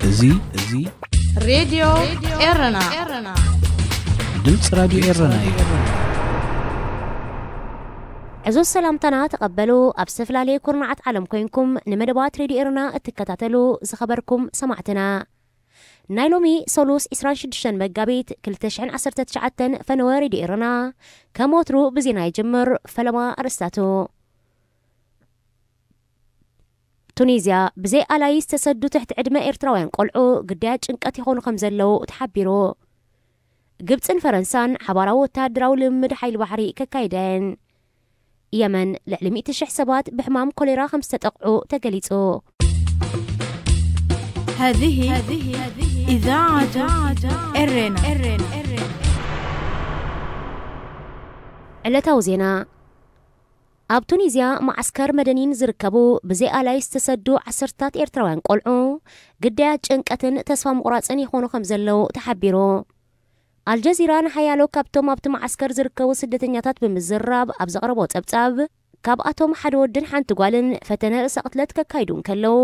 እዚ እዚ ሬድዮ ኤረና፣ ድምፂ ራዲዮ ኤረና እዩ። ዕዙዝ ሰላምታና ተቐበሉ። ኣብ ዝተፈላለየ ኩርናዓት ዓለም ኮይንኩም ንመደባት ሬድዮ ኤረና እትከታተሉ ዝኸበርኩም ሰማዕትና፣ ናይ ሎሚ ሰሉስ ዕስራን ሽዱሽተን መጋቢት ክልተ ሽሕን ዓሰርተ ትሽዓተን ፈነወ ሬድዮ ኤረና ከም ወትሩ ብዜና ይጅምር። ፈለማ ኣርእስታቱ። ቱኒዝያ፣ ብዘይ ኣላይ ዝተሰዱ ትሕቲ ዕድመ ኤርትራውያን ቆልዑ ግዳያት ጭንቀት ይኾኑ ከም ዘለዉ ተሓቢሩ። ግብጽን ፈረንሳን ሓባራዊ ወተሃደራዊ ልምምድ ሓይሊ ባሕሪ ከካይዳ እየን። የመን፣ ልዕሊ ሚእቲ ሽሕ ሰባት ብሕማም ኮሌራ ከም ዝተጠቕዑ ተገሊጹ። هذه إذاعة إرنا. ዕለታዊ ዜና። ኣብ ቱኒዝያ መዓስከር መደኒን ዝርከቡ ብዘይ ኣላይ ዝተሰዱ ዓሰርታት ኤርትራውያን ቆልዑ ግዳያት ጭንቀትን ተስፋ ምቑራጽን ይኾኑ ከም ዘለዉ ተሓቢሩ። ኣልጀዚራ ንሓያሎ ካብቶም ኣብቲ መዓስከር ዝርከቡ ስደተኛታት ብምዝራብ ኣብ ዘቕረቦ ጸብጻብ፣ ካብኣቶም ሓደ ወድን ሓንቲ ጓልን ፈተነ ርእሰ ቅትለት ከካይዱ እንከለዉ፣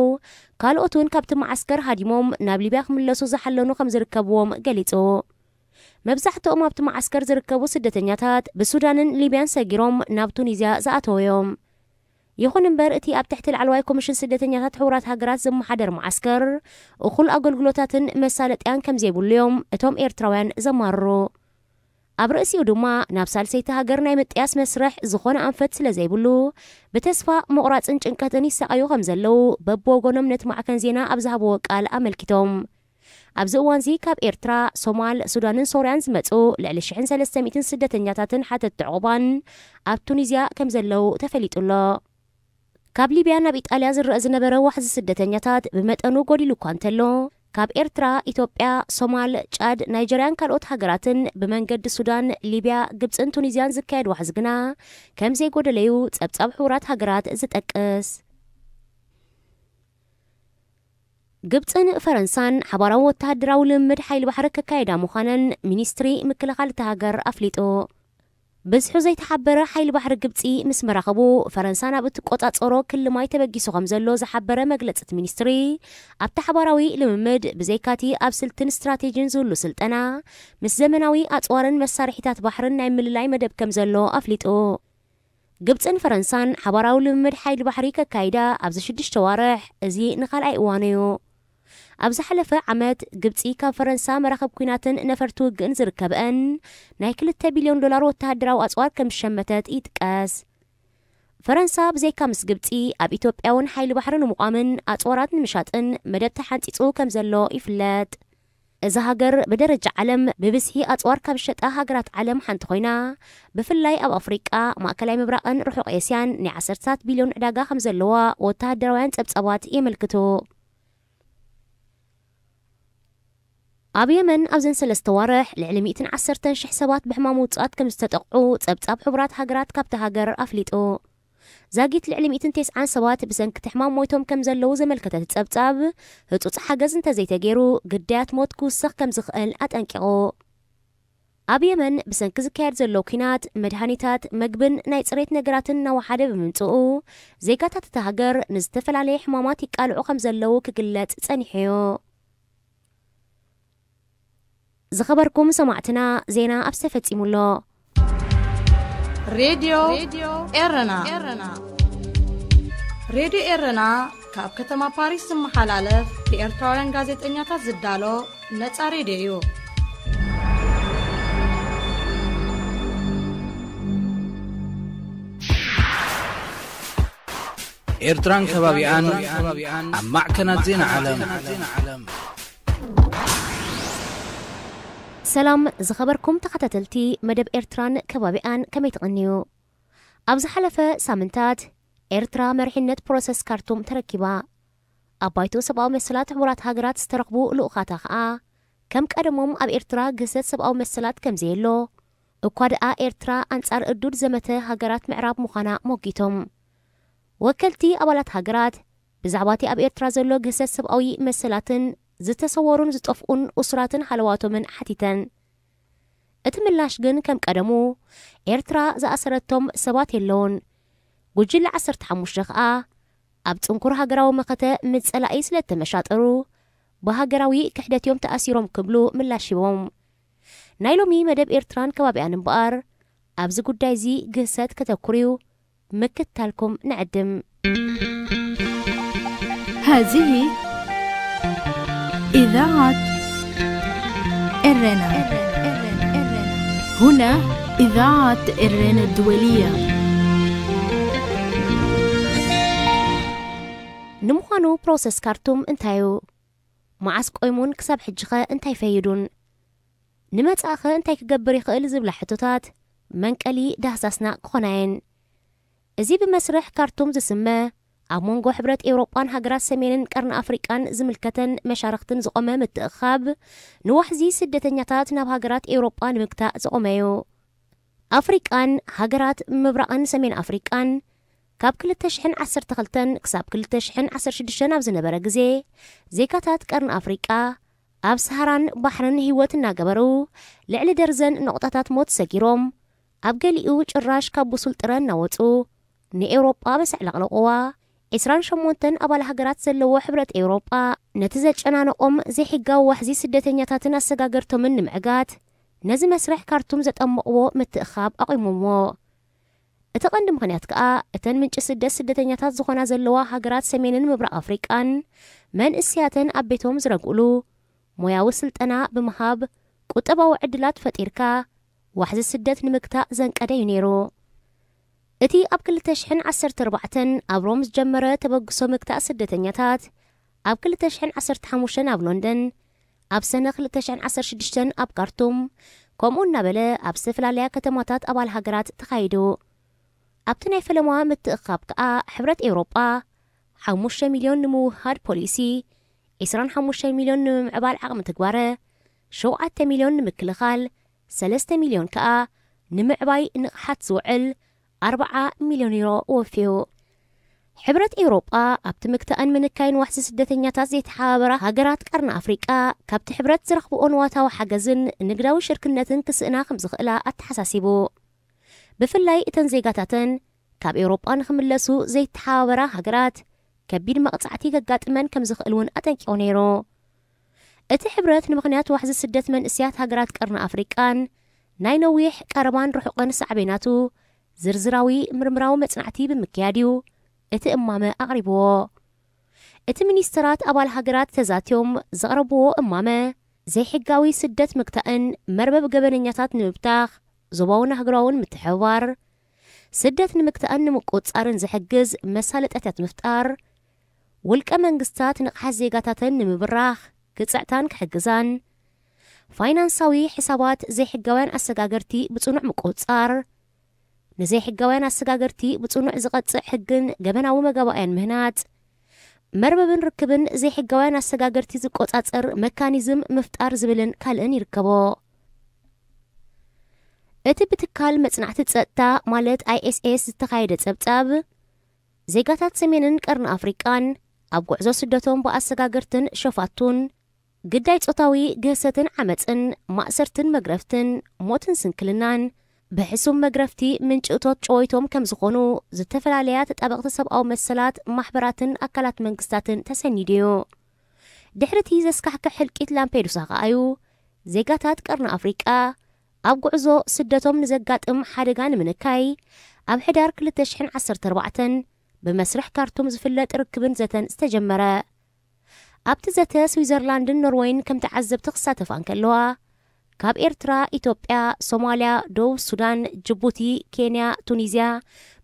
ካልኦት እውን ካብቲ መዓስከር ሃዲሞም ናብ ሊብያ ክምለሱ ዝሓለኑ ከም ዝርከብዎም ገሊጹ። መብዛሕትኦም ኣብቲ መዓስከር ዝርከቡ ስደተኛታት ብሱዳንን ሊብያን ሰጊሮም ናብ ቱኒዝያ ዝኣተዉ እዮም። ይኹን እምበር፣ እቲ ኣብ ትሕቲ ላዕለዋይ ኮሚሽን ስደተኛታት ሕቡራት ሃገራት ዝመሓደር መዓስከር እኹል ኣገልግሎታትን መሳለጥያን ከም ዘይብሉ እዮም እቶም ኤርትራውያን ዘማርሩ። ኣብ ርእሲኡ ድማ፣ ናብ ሳልሰይቲ ሃገር ናይ ምጥያስ መስርሕ ዝኾነ ኣንፈት ስለ ዘይብሉ፣ ብተስፋ ምቑራጽን ጭንቀትን ይሳቐዩ ከም ዘለዉ በብወገኖም ነቲ ማዕከን ዜና ኣብ ዝሃብዎ ቃል ኣመልኪቶም። ኣብዚ እዋንዚ ካብ ኤርትራ፣ ሶማል፣ ሱዳንን ሶርያን ዝመጹ ልዕሊ ሽሕን ሰለስተ ሚእትን ስደተኛታትን ሓተትቲ ዕቑባን ኣብ ቱኒዝያ ከም ዘለዉ ተፈሊጡ ኣሎ። ካብ ሊብያ ናብ ኢጣልያ ዝረአ ዝነበረ ዋሕዚ ስደተኛታት ብመጠኑ ጎዲሉ እኳ እንተሎ፣ ካብ ኤርትራ፣ ኢትዮጵያ፣ ሶማል፣ ጫድ፣ ናይጀርያን ካልኦት ሃገራትን ብመንገዲ ሱዳን፣ ሊብያ፣ ግብጽን ቱኒዝያን ዝካየድ ዋሕዚ ግና ከም ዘይጎደለዩ ጸብጻብ ሕቡራት ሃገራት ዝጠቅስ። ግብጽን ፈረንሳን ሓባራዊ ወተሃደራዊ ልምምድ ሓይሊ ባሕሪ ከካየዳ ምዃነን ሚኒስትሪ ምክልኻል እታ ሃገር ኣፍሊጡ። ብዝሑ ዘይተሓበረ ሓይሊ ባሕሪ ግብጺ ምስ መራኸቡ፣ ፈረንሳ ናብ እትቆጻጸሮ ክሊ ማይ ተበጊሱ ከም ዘሎ ዝሓበረ መግለጺ እቲ ሚኒስትሪ፣ ኣብቲ ሓባራዊ ልምምድ ብዘይካቲ ኣብ ስልትን ስትራቴጂን ዝህሉ ስልጠና፣ ምስ ዘመናዊ ኣጽዋርን መሳርሒታት ባሕርን ናይ ምልላይ መደብ ከም ዘሎ ኣፍሊጡ። ግብጽን ፈረንሳን ሓባራዊ ልምምድ ሓይሊ ባሕሪ ከካይዳ ኣብዚ ሽዱሽተ ዋርሕ፣ እዚ ንኻልኣይ እዋኑ እዩ። ኣብ ዝሓለፈ ዓመት፣ ግብጺ ካብ ፈረንሳ መራኸብ ኲናትን ነፈርቲ ውግእን ዝርከብአን ናይ ክልተ ቢልዮን ዶላር ወተሃደራዊ ኣጽዋር ከም ዝሸመተት ይጥቀስ። ፈረንሳ ብዘይካ ምስ ግብጺ፣ ኣብ ኢትዮጵያ እውን ሓይሊ ባሕሪ ንምቋምን ኣጽዋራት ንምሻጥን መደብ ተሓንጺጹ ከም ዘሎ ይፍለጥ። እዛ ሃገር ብደረጃ ዓለም ብብዝሒ ኣጽዋር ካብ ዝሸጣ ሃገራት ዓለም ሓንቲ ኮይና፣ ብፍላይ ኣብ ኣፍሪቃ፣ ማእከላይ ምብራቕን ርሑቕ ኤስያን ናይ ዓሰርታት ቢልዮን ዕዳጋ ከም ዘለዋ ወተሃደራውያን ጸብጻባት የመልክቱ። ኣብ የመን ኣብዘን ሰለስተ ዋርሕ ልዕሊ ሚእትን ዓሰርተን ሽሕ ሰባት ብሕማም ውጹኣት ከም ዝተጠቕዑ ጸብጻብ ሕቡራት ሃገራት ካብታ ሃገር ኣፍሊጡ። ዛጊት ልዕሊ ሚእትን ተስዓን ሰባት ብሰንኪ እቲ ሕማም ሞይቶም ከም ዘለዉ ዘመልከተ እቲ ጸብጻብ፣ ህጹጽ ሓገዝ እንተዘይተገይሩ ግዳያት ሞት ክውሰኽ ከም ዝኽእል ኣጠንቂቑ። ኣብ የመን ብሰንኪ ዝካየድ ዘሎ ኲናት፣ መድሃኒታት፣ መግብን ናይ ጽሬት ነገራትን እናወሓደ ብምምጽኡ፣ ዜጋታት እታ ሃገር ንዝተፈላለየ ሕማማት ይቃልዑ ከም ዘለዉ ክግለጽ ጸኒሑ እዩ። ዝኸበርኩም ሰማዕትና፣ ዜና ኣብዚ ተፈጺሙ ኣሎ። ሬድዮ ኤረና። ሬድዮ ኤረና ካብ ከተማ ፓሪስ ዝመሓላለፍ ብኤርትራውያን ጋዜጠኛታት ዝዳሎ ነጻ ሬድዮ እዩ። ኤርትራን ከባቢኣን ኣብ ማዕከናት ዜና ዓለም። ሰላም ዝኸበርኩም ተኸታተልቲ መደብ ኤርትራን ከባቢኣን፣ ከመይ ትቐንዩ? ኣብ ዝሓለፈ ሳምንታት፣ ኤርትራ መሪሕነት ፕሮሰስ ካርቱም ተረኪባ። ኣብ ባይቶ ሰብኣዊ መሰላት ሕቡራት ሃገራት ዝተረኽቡ ልኡኻታ ከኣ፣ ከም ቀደሞም ኣብ ኤርትራ ግህሰት ሰብኣዊ መሰላት ከም ዘየሎ፣ እኳ ደኣ ኤርትራ ኣንጻር እዱድ ዘመተ ሃገራት ምዕራብ ምዃና ሞጊቶም። ወከልቲ ኣባላት ሃገራት፣ ብዛዕባ እቲ ኣብ ኤርትራ ዘሎ ግህሰት ሰብኣዊ መሰላትን ዝተሰወሩን ዝጠፍኡን እሱራትን ሃለዋቶምን ሓቲተን። እቲ ምላሽ ግን ከም ቀደሙ፣ ኤርትራ ዝኣሰረቶም ሰባት የለውን። ጉጅለ ዓሰርተ ሓሙሽተ ከኣ፣ ኣብ ጽንኩር ሃገራዊ መኸተ ምስ ጸላኢ ስለ እተመሻጠሩ፣ ብሃገራዊ ክሕደት እዮም ተኣሲሮም ክብሉ ምላሽ ሂቦም። ናይ ሎሚ መደብ ኤርትራን ከባቢኣን እምበኣር ኣብዚ ጉዳይ እዚ ግህሰት ከተኩር እዩ። ምክትታልኩም ንዕድም። هذه إذاعة إرنا. هنا إذاعة إرنا الدولية. ንምዃኑ ፕሮሰስ ካርቱም እንታይ እዩ? መዓስ ቆይሙን ክሳብ ሕጂ ኸ እንታይ ፈይዱን? ንመጻኢ ኸ እንታይ ክገብር ይኽእል ዝብላ ሕቶታት መንቀሊ ዳህሳስና ክኾና እየን። እዚ ብመስርሕ ካርቱም ዝስመ ኣብ መንጎ ሕብረት ኤውሮጳን ሃገራት ሰሜንን ቀርኒ ኣፍሪቃን ዝምልከተን መሻርኽትን ዝቖመ ምትእኻብ ንዋሕዚ ስደተኛታት ናብ ሃገራት ኤውሮጳ ንምግታእ ዝቖመ እዩ። ኣፍሪቃን ሃገራት ምብራቕን ሰሜን ኣፍሪቃን ካብ ክልተ ሽሕን ዓሰርተ ክልተን ክሳብ ክልተ ሽሕን ዓሰርተ ሽዱሽተን ኣብ ዝነበረ ግዜ ዜጋታት ቀርኒ ኣፍሪቃ ኣብ ሰሃራን ባሕርን ህይወት እናገበሩ ልዕሊ ደርዘን ነቑጣታት ሞት ሰጊሮም ኣብ ገሊኡ ጭራሽ ካብ ብሱል ጥረ እናወፁ ንኤውሮጳ ምስ ኣዕለቕለቕዋ፣ ዕስራን ሸሞንተን ኣባል ሃገራት ዘለዎ ሕብረት ኤውሮጳ ነቲ ዘጨናነቖም ዘይሕጋዊ ዋሕዚ ስደተኛታትን ኣሰጋገርቶምን ንምዕጋት ነዚ መስርሕ ካርቱም ዘጠመቕዎ ምትእኻብ ኣቑሞምዎ። እቲ ቀንዲ ምኽንያት ከኣ እተን ምንጪ ስደት ስደተኛታት ዝኾና ዘለዋ ሃገራት ሰሜንን ምብራቕ ኣፍሪቃን መንእስያተን ኣብ ቤቶም ዝረግእሉ ሞያዊ ስልጠና ብምሃብ ቁጠባዊ ዕድላት ፈጢርካ ዋሕዚ ስደት ንምግታእ ዘንቀደ እዩ ነይሩ። እቲ ኣብ ክልተ ሽሕን ዓሰርተ ኣርባዕተን ኣብ ሮም ዝጀመረ ተበግሶ ምግታእ ስደተኛታት ኣብ ክልተ ሽሕን ዓሰርተ ሓሙሽተን ኣብ ሎንደን፣ ኣብ ሰነ ክልተ ሽሕን ዓሰርተ ሽዱሽተን ኣብ ካርቱም፣ ከምኡ እናበለ ኣብ ዝተፈላለያ ከተማታት ኣባል ሃገራት ተኻይዱ። ኣብቲ ናይ ፈለማ ምትእኻብ ከኣ ሕብረት ኤውሮጳ ሓሙሽተ ሚልዮን ንምውሃድ ፖሊሲ፣ ዕስራን ሓሙሽተ ሚልዮን ንምምዕባል ዓቕሚ ትግባረ፣ ሸውዓተ ሚልዮን ንምክልኻል፣ ሰለስተ ሚልዮን ከኣ ንምዕባይ ንቕሓት ዝውዕል ኣርብዓ ሚልዮን ዩሮ ወፍዩ። ሕብረት ኤውሮጳ ኣብቲ ምግታእን ምንካይን ዋሕዚ ስደተኛታት ዘይተሓባበራ ሃገራት ቀርኒ ኣፍሪቃ ካብቲ ሕብረት ዝረኽብኦ ንዋታዊ ሓገዝን ንግዳዊ ሽርክነትን ክስእና ከም ዝኽእላ ኣተሓሳሲቡ። ብፍላይ እተን ዜጋታተን ካብ ኤውሮጳ ንኽምለሱ ዘይተሓባበራ ሃገራት ከቢድ መቕጻዕቲ ከጋጥመን ከም ዝኽእል እውን ኣጠንቂቑ ነይሩ። እቲ ሕብረት ንምኽንያት ዋሕዚ ስደት መንእስያት ሃገራት ቀርኒ ኣፍሪቃን ናይ ነዊሕ ቀረባን ርሑቕን ሳዕቤናቱ ዝርዝራዊ ምርምራዊ መጽናዕቲ ብምክያድ እዩ እቲ እማመ ኣቕሪብዎ። እቲ ሚኒስተራት ኣባል ሃገራት ተዛትዮም ዘቕረብዎ እማመ ዘይሕጋዊ ስደት ምግታእን መርበብ ገበነኛታት ንምብታኽ ዞባውን ኣህጉራውን ምትሕብባር፣ ስደት ንምግታእን ንምቁጽጻርን ዝሕግዝ መሳለጥያታት ምፍጣር፣ ውልቀ መንግስታት ንቕሓት ዜጋታተን ንምብራኽ ክጽዕታን ክሕግዛን፣ ፋይናንሳዊ ሕሳባት ዘይሕጋውያን ኣሰጋገርቲ ብጽኑዕ ምቁጽጻር፣ ንዘይሕጋውያን ኣሰጋገርቲ ብጽኑዕ ዝቐጽዕ ሕግን ገበናዊ መጋባእያን ምህናጽ፣ መርበብን ርክብን ዘይሕጋውያን ኣሰጋገርቲ ዝቆጻጸር መካኒዝም ምፍጣር ዝብልን ካልእን ይርከቦ። እቲ ብትካል መጽናዕቲ ጸጥታ ማለት ኣይኤስኤስ ዝተኻየደ ጸብጻብ፣ ዜጋታት ሰሜንን ቀርኒ ኣፍሪቃን ኣብ ጉዕዞ ስደቶም ብኣሰጋገርትን ሸፋቱን ግዳይ ጾታዊ ግህሰትን ዓመጽን ማእሰርትን መግረፍትን ሞትን ስንክልናን ብሕሱም መግረፍቲ ምንጪ እቶት ጨወይቶም ከም ዝኾኑ ዝተፈላለያ ተጣበቕቲ ሰብኣዊ መሰላት ማሕበራትን ኣካላት መንግስታትን ተሰኒዱ እዩ። ድሕሪ እቲ ዘስካሕክሕ ህልቂት ላምፔዱሳ ከኣ እዩ ዜጋታት ቀርኒ ኣፍሪቃ ኣብ ጉዕዞ ስደቶም ንዘጋጥም ሓደጋ ንምንካይ ኣብ ሕዳር ክልተ ሽሕን ዓሰርተ ኣርባዕተን ብመስርሕ ካርቱም ዝፍለጥ ርክብን ዘተን ዝተጀመረ። ኣብቲ ዘተ ስዊዘርላንድን ኖርወይን ከም ተዓዘብቲ ክሳተፋ እንከለዋ፣ ካብ ኤርትራ፣ ኢትዮጵያ፣ ሶማልያ፣ ደቡብ ሱዳን፣ ጅቡቲ፣ ኬንያ፣ ቱኒዝያ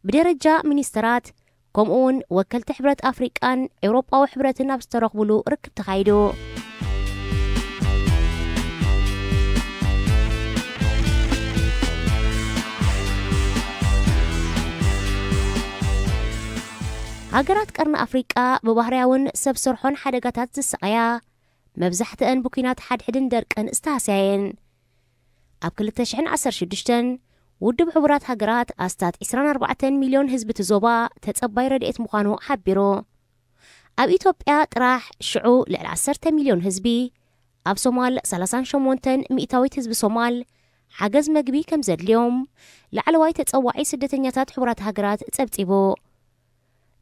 ብደረጃ ሚኒስተራት ከምኡ እውን ወከልቲ ሕብረት ኣፍሪቃን ኤውሮጳዊ ሕብረትን ኣብ ዝተረኽቡሉ ርክብ ተኻይዱ። ሃገራት ቀርኒ ኣፍሪቃ ብባህርያውን ሰብ ሰርሖን ሓደጋታት ዝሰቐያ መብዛሕትአን ብኲናት ሓድሕድን ደርቅን ዝተሃስያ እየን። ኣብ ክልተ ሽሕን ዓሰርተ ሽዱሽተን ውድብ ሕቡራት ሃገራት ኣስታት ዕስራን ኣርባዕተን ሚልዮን ህዝቢ እቲ ዞባ ተጸባይ ረድኤት ምዃኑ ሓቢሩ። ኣብ ኢትዮጵያ ጥራሕ ሽዑ ልዕሊ ዓሰርተ ሚልዮን ህዝቢ፣ ኣብ ሶማል ሰላሳን ሸሞንተን ሚእታዊት ህዝቢ ሶማል ሓገዝ መግቢ ከም ዘድልዮም ላዕለዋይ ተጸዋዒ ስደተኛታት ሕቡራት ሃገራት ጸብጺቡ።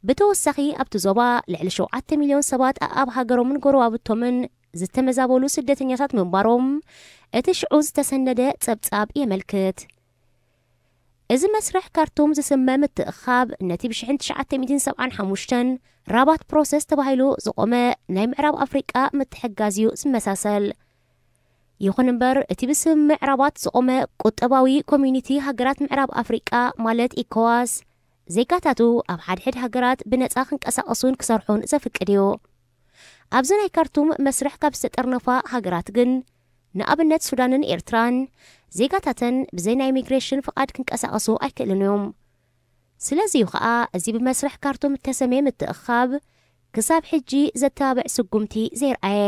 ብተወሳኺ ኣብቲ ዞባ ልዕሊ ሸውዓተ ሚልዮን ሰባት ኣኣብ ሃገሮምን ጎረባብቶምን ዝተመዛበሉ ስደተኛታት ምንባሮም እቲ ሽዑ ዝተሰነደ ጸብጻብ የመልክት። እዚ መስርሕ ካርቱም ዝስመ ምትእኻብ ነቲ ብ1975 ራባት ፕሮሰስ ተባሂሉ ዝቖመ ናይ ምዕራብ ኣፍሪቃ ምትሕጋዝ እዩ ዝመሳሰል። ይኹን እምበር እቲ ብስምምዕ ራባት ዝቖመ ቁጠባዊ ኮሚኒቲ ሃገራት ምዕራብ ኣፍሪቃ ማለት ኢኮዋስ ዜጋታቱ ኣብ ሓድሕድ ሃገራት ብነጻ ክንቀሳቐሱን ክሰርሑን ዘፍቅድ እዩ። ኣብዚ ናይ ካርቱም መስርሕ ካብ ዝተጠርነፋ ሃገራት ግን ንኣብነት ሱዳንን ኤርትራን ዜጋታተን ብዘይ ናይ ኢሚግሬሽን ፍቓድ ክንቀሳቐሱ ኣይክእልን እዮም። ስለዚ እዩ ኸኣ እዚ ብመስርሕ ካርቱም እተሰምየ ምትእኻብ ክሳብ ሕጂ ዘተባብዕ ስጉምቲ ዘይረኣየ።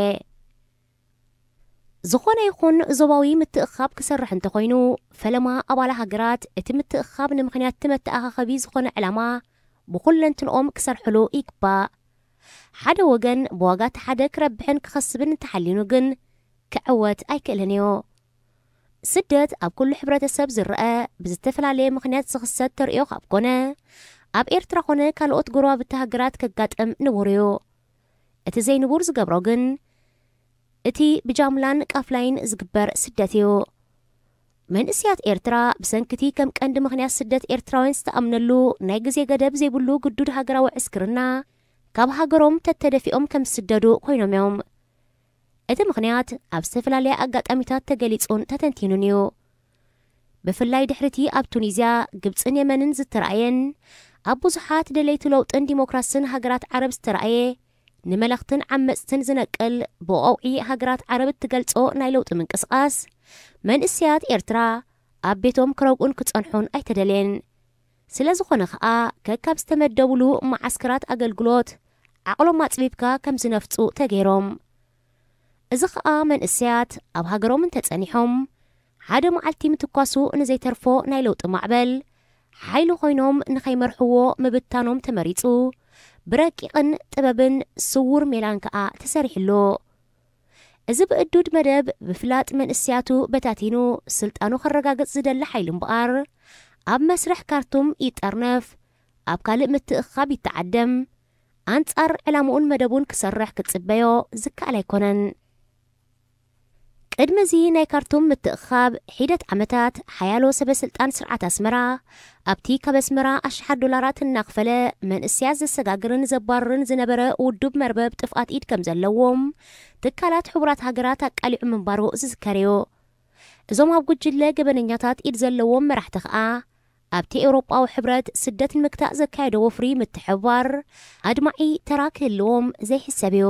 ዝኾነ ይኹን ዞባዊ ምትእኻብ ክሰርሕ እንተኾይኑ ፈለማ ኣባል ሃገራት እቲ ምትእኻብ ንምኽንያት እቲ መተኣኻኸቢ ዝኾነ ዕላማ ብኹለንትንኦም ክሰርሕሉ ይግባእ። ሓደ ወገን ብዋጋ እቲ ሓደ ክረብሕን ክኸስብን እንተሓሊኑ ግን ክዕወት ኣይክእልን እዩ። ስደት ኣብ ኩሉ ሕብረተሰብ ዝረአ ብዝተፈላለየ ምኽንያት ዝኽሰት ተርእዮ ካብ ኮነ ኣብ ኤርትራ ኮነ ካልኦት ጎረባብቲ ሃገራት ከጋጥም ንቡር እዩ። እቲ ዘይንቡር ዝገብሮ ግን እቲ ብጃምላን ቃፍላይን ዝግበር ስደት እዩ። መንእስያት ኤርትራ ብሰንክቲ ከም ቀንዲ ምኽንያት ስደት ኤርትራውያን ዝተኣምነሉ ናይ ግዜ ገደብ ዘይብሉ ግዱድ ሃገራዊ ዕስክርና ካብ ሃገሮም ተተደፊኦም ከም ዝስደዱ ኮይኖም እዮም። እቲ ምኽንያት ኣብ ዝተፈላለያ ኣጋጣሚታት ተገሊጹን ተተንቲኑን እዩ። ብፍላይ ድሕሪቲ ኣብ ቱኒዝያ፣ ግብጽን የመንን ዝተራእየን ኣብ ብዙሓት ደለይቲ ለውጥን ዲሞክራስን ሃገራት ዓረብ ዝተራእየ ንመለኽትን ዓመጽትን ዝነቅል ብቐውዒ ሃገራት ዓረብ እትገልጾ ናይ ለውጢ ምንቅስቓስ መንእስያት ኤርትራ ኣብ ቤቶም ክረግኡን ክጸንሑን ኣይተደልየን። ስለ ዝኾነ ኸኣ ከካብ ዝተመደቡሉ መዓስከራት ኣገልግሎት ዓቕሎም ኣጽቢብካ ከም ዝነፍጹ ተገይሮም። እዚ ኸኣ መንእሰያት ኣብ ሃገሮም እንተጸኒሖም ሓደ መዓልቲ ምትኳሱ ንዘይተርፎ ናይ ለውጢ ማዕበል ሓይሊ ኮይኖም ንኸይመርሕዎ ምብታኖም ተመሪጹ ብረቂቕን ጥበብን ስዉር ሜላን ከኣ ተሰሪሕሉ። እዚ ብእዱድ መደብ ብፍላጥ መንእስያቱ በታቲኑ ስልጣኑ ከረጋግጽ ዝደሊ ሓይሊ እምበኣር ኣብ መስርሕ ካርቱም ይጠርነፍ፣ ኣብ ካልእ ምትእኽኻብ ይተዓደም፣ ኣንጻር ዕላምኡን መደቡን ክሰርሕ ክትጽበዮ ዝከኣል ኣይኮነን። ቅድሚ እዚ ናይ ካርቱም ምትእኽኻብ ሒደት ዓመታት ሓያሎ ሰበ ስልጣን ስርዓት ኣስመራ ኣብቲ ካብ ኣስመራ ኣሽሓት ዶላራት እናኽፈለ መንእስያት ዘሰጋግርን ዘባርርን ዝነበረ ውዱብ መርበብ ጥፍኣት ኢድ ከም ዘለዎም ትካላት ሕቡራት ሃገራት ኣቃሊዑ ምንባሩ ዝዝከር እዩ። እዞም ኣብ ጉጅለ ገበነኛታት ኢድ ዘለዎም መራሕቲ ኸኣ ኣብቲ ኤውሮጳዊ ሕብረት ስደት ንምግታእ ዘካየዶ ወፍሪ ምትሕብባር ኣድማዒ ተራ ክህልዎም ዘይሕሰብ እዩ።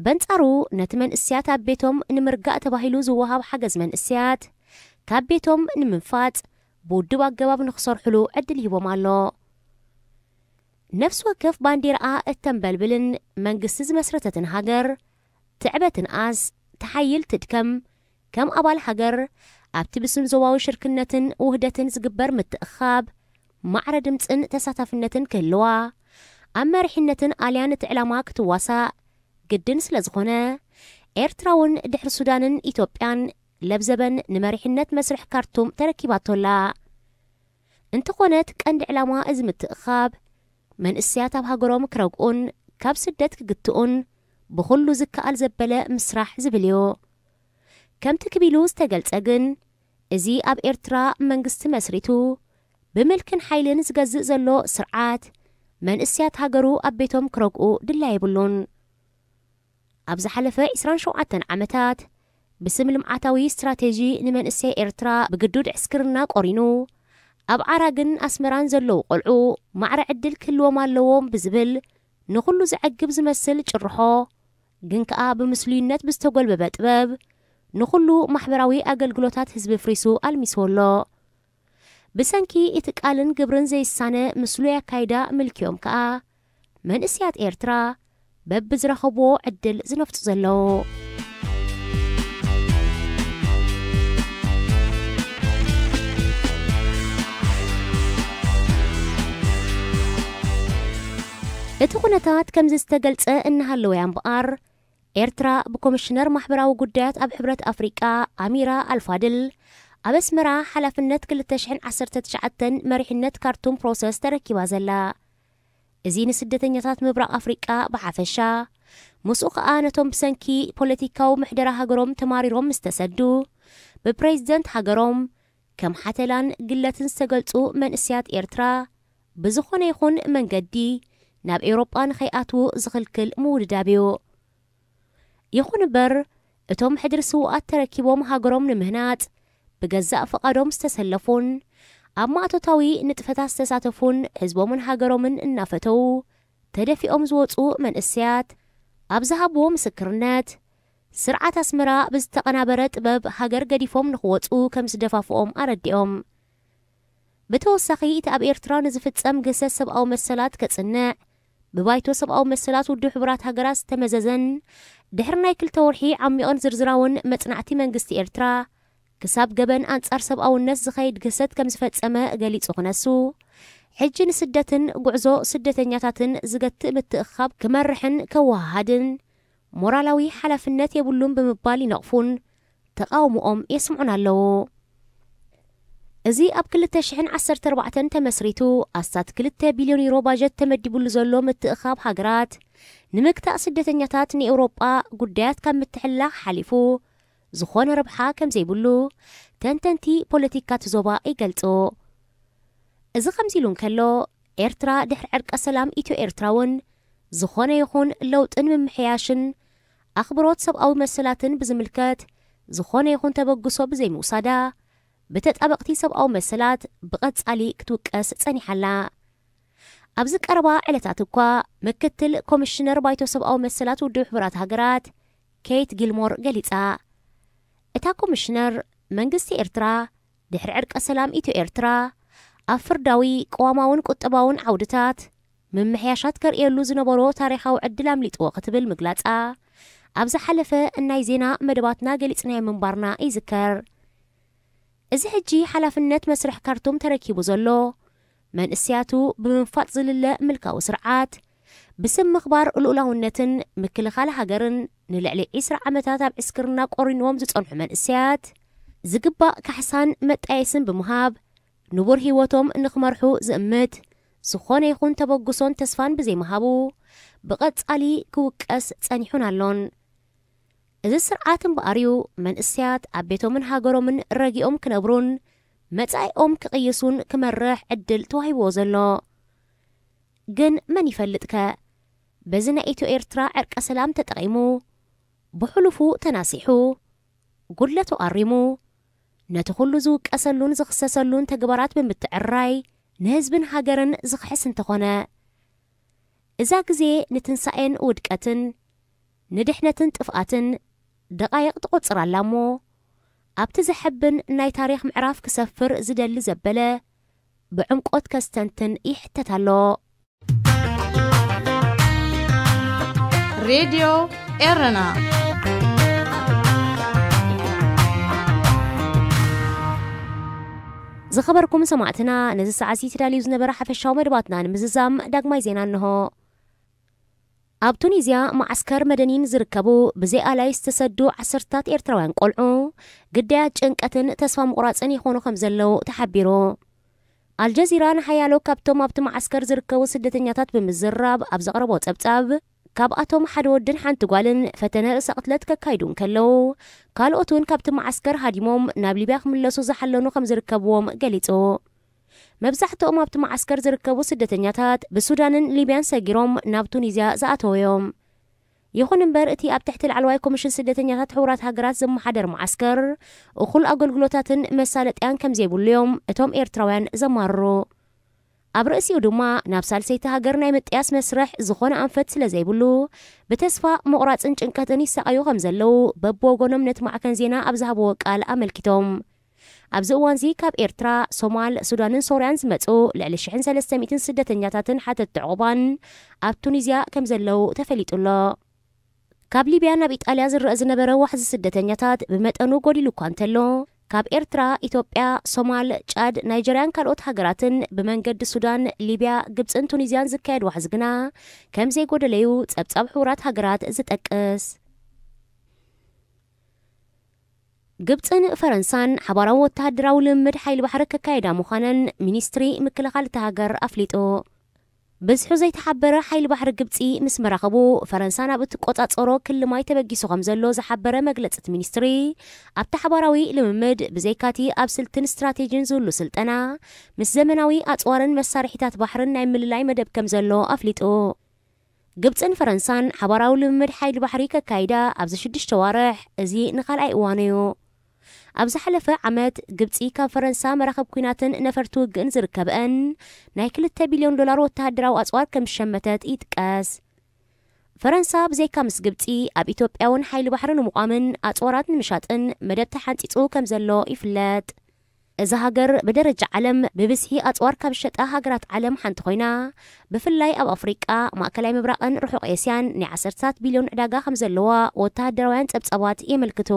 በንጻሩ ነቲ መንእስያት ኣብ ቤቶም ንምርጋእ ተባሂሉ ዝወሃብ ሓገዝ መንእስያት ካብ ቤቶም ንምንፋጽ ብውድብ ኣገባብ ንኽሰርሕሉ ዕድል ይህቦም ኣሎ። ነፍሲ ወከፍ ባንዲራኣ እተንበልብልን መንግስቲ ዝመስረተትን ሃገር ትዕበ ትንኣስ፣ ትሓይል ትድከም፣ ከም ኣባል ሃገር ኣብቲ ብስም ዞባዊ ሽርክነትን ውህደትን ዝግበር ምትእኻብ ማዕረ ድምጽን ተሳታፍነትን ክህልዋ፣ ኣብ መሪሕነትን ኣልያን እቲ ዕላማ ክትዋሳእ ግድን ስለ ዝኾነ፣ ኤርትራ እውን ድሕሪ ሱዳንን ኢትዮጵያን ለብዘበን ንመሪሕነት መስርሕ ካርቱም ተረኪባቶ ኣላ። እንተኾነት ቀንዲ ዕላማ እዚ ምትእኻብ መንእስያት ኣብ ሃገሮም ክረግኡን ካብ ስደት ክግትኡን ብኹሉ ዝከኣል ዘበለ ምስራሕ ዝብል እዩ። ከምቲ ክቢሉ ዝተገልጸ ግን፣ እዚ ኣብ ኤርትራ መንግስቲ መስሪቱ ብምልክን ሓይልን ዝገዝእ ዘሎ ስርዓት መንእስያት ሃገሩ ኣብ ቤቶም ክረግኡ ድላይ የብሉን። ኣብ ዝሓለፈ ዕስራን ሸውዓተን ዓመታት ብስም ልምዓታዊ ስትራቴጂ ንመንእሰይ ኤርትራ ብግዱድ ዕስክርና ቆሪኑ ኣብ ዓራግን ኣስመራን ዘለዉ ቆልዑ ማዕረ ዕድል ክህልዎም ኣለዎም ብዝብል ንኹሉ ዘዕግብ ዝመስል ጭርሖ ግን ከኣ ብምስሉይነት ብዝተጎልበበ ጥበብ ንኹሉ ማሕበራዊ ኣገልግሎታት ህዝቢ ፍሪሱ ኣልሚስዎ ኣሎ። ብሰንኪ እቲ ቃልን ግብርን ዘይሳነ ምስሉይ ኣካይዳ ምልኪኦም ከኣ መንእስያት ኤርትራ በብዝረኸብዎ ዕድል ዝነፍጹ ዘለዉ። እቲ ኩነታት ከምዚ ዝተገልጸ እናሃለወ እያ እምበኣር፣ ኤርትራ ብኮሚሽነር ማሕበራዊ ጉዳያት ኣብ ሕብረት ኣፍሪቃ ኣሚራ ኣልፋድል ኣብ ኣስመራ ሓላፍነት ክልተ ሽሕን ዓሰርተ ትሽዓተን መሪሕነት ካርቱም ፕሮሰስ ተረኪባ ዘላ። እዚ ንስደተኛታት ምብራቕ ኣፍሪቃ ብሓፈሻ ምስኡ ከኣ ነቶም ብሰንኪ ፖለቲካዊ ምሕደራ ሃገሮም ተማሪሮም ምስ ተሰዱ፣ ብፕሬዚደንት ሃገሮም ከም ሓተላን ግለትን ዝተገልጹ መንእስያት ኤርትራ፣ ብዝኾነ ይኹን መንገዲ ናብ ኤውሮጳ ንኸይኣትዉ ዝኽልክል ምውድዳብ እዩ። ይኹን እምበር፣ እቶም ሕድሪ ስዉኣት ተረኪቦም ሃገሮም ንምህናጽ ብገዛእ ፍቓዶም ዝተሰለፉን ኣብ ማእቶታዊ ንጥፈታት ዝተሳተፉን ህዝቦምን ሃገሮምን እናፈተዉ ተደፊኦም ዝወጹ መንእሰያት፣ ኣብ ዝሃብዎ ምስክርነት፣ ስርዓት ኣስመራ ብዝተቐናበረ ጥበብ ሃገር ገዲፎም ንኽወጹ ከም ዝደፋፍኦም ኣረዲኦም። ብተወሳኺ፣ እቲ ኣብ ኤርትራ ንዝፍጸም ግህሰት ሰብኣዊ መሰላት ከጽንዕ፣ ብባይቶ ሰብኣዊ መሰላት ውድብ ሕቡራት ሃገራት ዝተመዘዘን ድሕሪ ናይ ክልተ ወርሒ ዓሚቕን ዝርዝራውን መጽናዕቲ መንግስቲ ኤርትራ፣ ክሳብ ገበን ኣንጻር ሰብኣውነት ዝኸይድ ግህሰት ከም ዝፈጸመ ገሊጹ ክነሱ፣ ሕጂ ንስደትን ጉዕዞ ስደተኛታትን ዝገትእ ምትእኽኻብ ክመርሕን ከወሃሃድን ሞራላዊ ሓላፍነት የብሉን ብምባል ይነቕፉን ተቓውሞኦም የስምዑን ኣለዉ። እዚ ኣብ ክልተ ሽሕን ዓሰርተ ኣርባዕተን ተመስሪቱ ኣስታት ክልተ ቢልዮን ዩሮ ባጀት ተመዲቡሉ ዘሎ ምትእኻብ ሃገራት፣ ንምግታእ ስደተኛታት ንኤውሮጳ ጉዳያት ካብ ምትሕልላኽ ሓሊፉ ዝኾነ ረብሓ ከም ዘይብሉ ተንተንቲ ፖለቲካ እቲ ዞባ ይገልጹ። እዚ ከምዚ ኢሉ እንከሎ፣ ኤርትራ ድሕሪ ዕርቀ ሰላም ኢትዮ ኤርትራ እውን ዝኾነ ይኹን ለውጥን ምምሕያሽን ኣኽብሮት ሰብኣዊ መሰላትን ብዝምልከት ዝኾነ ይኹን ተበግሶ ብዘይምውሳዳ፣ ብተጣበቕቲ ሰብኣዊ መሰላት ብቐጻሊ ክትውቀስ ጸኒሓ ኣላ። ኣብዚ ቀረባ ዕለታት እኳ፣ ምክትል ኮሚሽነር ባይቶ ሰብኣዊ መሰላት ውድብ ሕቡራት ሃገራት ኬይት ጊልሞር ገሊጻ። እታ ኮሚሽነር፣ መንግስቲ ኤርትራ ድሕሪ ዕርቀ ሰላም ኢትዮ ኤርትራ፣ ኣብ ፍርዳዊ፣ ቅዋማውን ቁጠባውን ዓውድታት ምምሕያሻት ከርእየሉ ዝነበሮ ታሪኻዊ ዕድል ኣምሊጥዎ ክትብል ምግላጻ፣ ኣብ ዝሓለፈ ናይ ዜና መደባትና ገሊጽናዮ ምንባርና ይዝከር። እዚ ሕጂ ሓላፍነት መስርሕ ካርቱም ተረኪቡ ዘሎ፣ መንእስያቱ ብምንፋጥ ዝልለ ምልካዊ ስርዓት፣ ብስም ምኽባር ልኡላውነትን ምክልኻል ሃገርን ንልዕሊ ዒስራ ዓመታት ኣብ ዕስክርና ቆሪንዎም ዝጸንሑ መንእሰያት፣ ዝግባእ ካሕሳን መጣየስን ብምሃብ፣ ንቡር ህይወቶም ንኽመርሑ ዝእምት ዝኾነ ይኹን ተበግሶን ተስፋን ብዘይምሃቡ፣ ብቐጻሊ ክውቀስ ጸኒሑን ኣሎን። እዚ ስርዓት እምበኣር እዩ መንእሰያት ኣብ ቤቶምን ሃገሮምን ረጊኦም ክነብሩን መጻኢኦም ክቕይሱን ክመርሕ ዕድል ተዋሂብዎ ዘሎ። ግን መን ይፈልጥከ? በዚ ናይ ኢትዮ ኤርትራ ዕርቀ ሰላም ተጠቒሙ፣ ብሕሉፉ ተናሲሑ፣ ጉድለቱ ኣሪሙ፣ ነቲ ኩሉ ዝውቀሰሉን ዝኽሰሰሉን ተግባራት ብምትዕርራይ ንህዝብን ሃገርን ዝኽሕስ እንተኾነ፣ እዛ ግዜ ንትንሳኤን ውድቀትን፣ ንድሕነትን ጥፍኣትን ደቓይቕ ትቖጽር ኣላ እሞ፣ ኣብቲ ዘሐብን ናይ ታሪኽ ምዕራፍ ክሰፍር ዝደሊ ዘበለ ብዕምቆት ከስተንትን ይሕተት ኣሎ። ሬድዮ ኤረና። ዝኸበርኩም ሰማዕትና፣ ነዚ ሰዓት እዚ ተዳልዩ ዝነበረ ሓፈሻዊ መደባትና ንምዝዛም ዳግማይ ዜና እንሆ። ኣብ ቱኒዝያ መዓስከር መደኒን ዝርከቡ ብዘይ ኣላይ ዝተሰዱ ዓሰርታት ኤርትራውያን ቆልዑ ግዳያት ጭንቀትን ተስፋ ምቑራጽን ይኾኑ ከም ዘለዉ ተሓቢሩ። ኣልጀዚራ ንሓያሎ ካብቶም ኣብቲ መዓስከር ዝርከቡ ስደተኛታት ብምዝራብ ኣብ ዘቕረቦ ጸብጻብ፣ ካብኣቶም ሓደ ወድን ሓንቲ ጓልን ፈተነ ርእሰ ቅትለት ከካይዱ እንከለዉ፣ ካልኦት እውን ካብቲ መዓስከር ሃዲሞም ናብ ሊብያ ክምለሱ ዝሓለኑ ከም ዝርከብዎም ገሊጹ። መብዛሕትኦም ኣብቲ መዓስከር ዝርከቡ ስደተኛታት ብሱዳንን ሊብያን ሰጊሮም ናብ ቱኒዝያ ዝኣተዉ እዮም። ይኹን እምበር፣ እቲ ኣብ ትሕቲ ላዕለዋይ ኮሚሽን ስደተኛታት ሕቡራት ሃገራት ዝመሓደር መዓስከር እኹል ኣገልግሎታትን መሳለጥያን ከም ዘይብሉ እዮም እቶም ኤርትራውያን ዘማርሩ። ኣብ ርእሲኡ ድማ፣ ናብ ሳልሰይቲ ሃገር ናይ ምጥያስ መስርሕ ዝኾነ ኣንፈት ስለ ዘይብሉ፣ ብተስፋ ምቑራጽን ጭንቀትን ይሳቐዩ ከም ዘለዉ በብወገኖም ነቲ ማዕከን ዜና ኣብ ዝሃብዎ ቃል ኣመልኪቶም። ኣብዚ እዋንዚ ካብ ኤርትራ፣ ሶማል፣ ሱዳንን ሶርያን ዝመጹ ልዕሊ ሽሕን ሰለስተ ሚእትን ስደተኛታትን ሓተትቲ ዕቑባን ኣብ ቱኒዝያ ከም ዘለዉ ተፈሊጡ ኣሎ። ካብ ሊብያ ናብ ኢጣልያ ዝረአ ዝነበረ ዋሕዚ ስደተኛታት ብመጠኑ ጎዲሉ እኳ እንተሎ፣ ካብ ኤርትራ፣ ኢትዮጵያ፣ ሶማል፣ ጫድ፣ ናይጀርያን ካልኦት ሃገራትን ብመንገዲ ሱዳን፣ ሊብያ፣ ግብጽን ቱኒዝያን ዝካየድ ዋሕዚ ግና ከም ዘይጎደለዩ ጸብጻብ ሕቡራት ሃገራት ዝጠቅስ። ግብጽን ፈረንሳን ሓባራዊ ወተሃደራዊ ልምምድ ሓይሊ ባሕሪ ከካየዳ ምዃነን ሚኒስትሪ ምክልኻል እታ ሃገር ኣፍሊጡ። ብዝሑ ዘይተሓበረ ሓይሊ ባሕሪ ግብጺ ምስ መራኸቡ፣ ፈረንሳ ናብ እትቆጻጸሮ ክሊ ማይ ተበጊሱ ከም ዘሎ ዝሓበረ መግለጺ እቲ ሚኒስትሪ፣ ኣብቲ ሓባራዊ ልምምድ፣ ብዘይካቲ ኣብ ስልትን ስትራቴጂን ዝህሉ ስልጠና፣ ምስ ዘመናዊ ኣጽዋርን መሳርሒታት ባሕርን ናይ ምልላይ መደብ ከም ዘሎ ኣፍሊጡ። ግብጽን ፈረንሳን ሓባራዊ ልምምድ ሓይሊ ባሕሪ ከካይዳ ኣብዚ ሽዱሽተ ዋርሕ፣ እዚ ንኻልኣይ እዋኑ እዩ። ኣብ ዝሓለፈ ዓመት፣ ግብጺ ካብ ፈረንሳ መራኸብ ኲናትን ነፈርቲ ውግእን ዝርከበአን ናይ ክልተ ቢልዮን ዶላር ወተሃደራዊ ኣጽዋር ከም ዝሸመተት ይጥቀስ። ፈረንሳ ብዘይካ ምስ ግብጺ፣ ኣብ ኢትዮጵያ እውን ሓይሊ ባሕሪ ንምቋምን ኣጽዋራት ንምሻጥን መደብ ተሓንጺጹ ከም ዘሎ ይፍለጥ። እዛ ሃገር ብደረጃ ዓለም ብብዝሒ ኣጽዋር ካብ ዝሸጣ ሃገራት ዓለም ሓንቲ ኮይና፣ ብፍላይ ኣብ ኣፍሪቃ፣ ማእከላይ ምብራቕን ርሑቕ ኤስያን ናይ ዓሰርታት ቢልዮን ዕዳጋ ከም ዘለዋ ወተሃደራውያን ጸብጻባት የመልክቱ።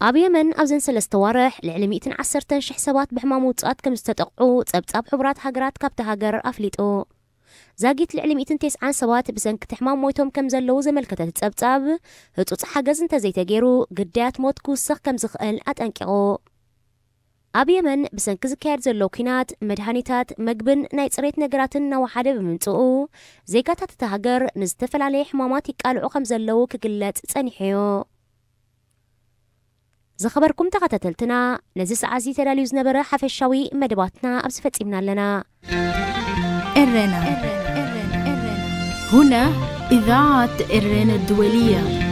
ኣብ የመን ኣብዘን ሰለስተ ዋርሕ ልዕሊ ሚእትን ዓሰርተን ሽሕ ሰባት ብሕማም ውጹኣት ከም ዝተጠቕዑ ጸብጻብ ሕቡራት ሃገራት ካብቲ ሃገር ኣፍሊጡ። ዛጊት ልዕሊ ሚእትን ተስዓን ሰባት ብሰንኪ እቲ ሕማም ሞይቶም ከም ዘለዉ ዘመልከተ እቲ ጸብጻብ፣ ህጹጽ ሓገዝ እንተዘይተገይሩ፣ ግዳያት ሞት ክውሰኽ ከም ዝኽእል ኣጠንቂቑ። ኣብ የመን ብሰንኪ ዝካየድ ዘሎ ኲናት፣ መድሃኒታት፣ መግብን ናይ ጽሬት ነገራትን እናወሓደ ብምምጽኡ፣ ዜጋታት እታ ሃገር ንዝተፈላለየ ሕማማት ይቃልዑ ከም ዘለዉ ክግለጽ ጸኒሑ እዩ። ዝኸበርኩም ተኸታተልትና፣ ነዚ ሰዓት እዚ ተዳልዩ ዝነበረ ሓፈሻዊ መደባትና ኣብዚ ፈጺምና ኣለና። ኤረና። هنا إذاعة إرنا الدولية.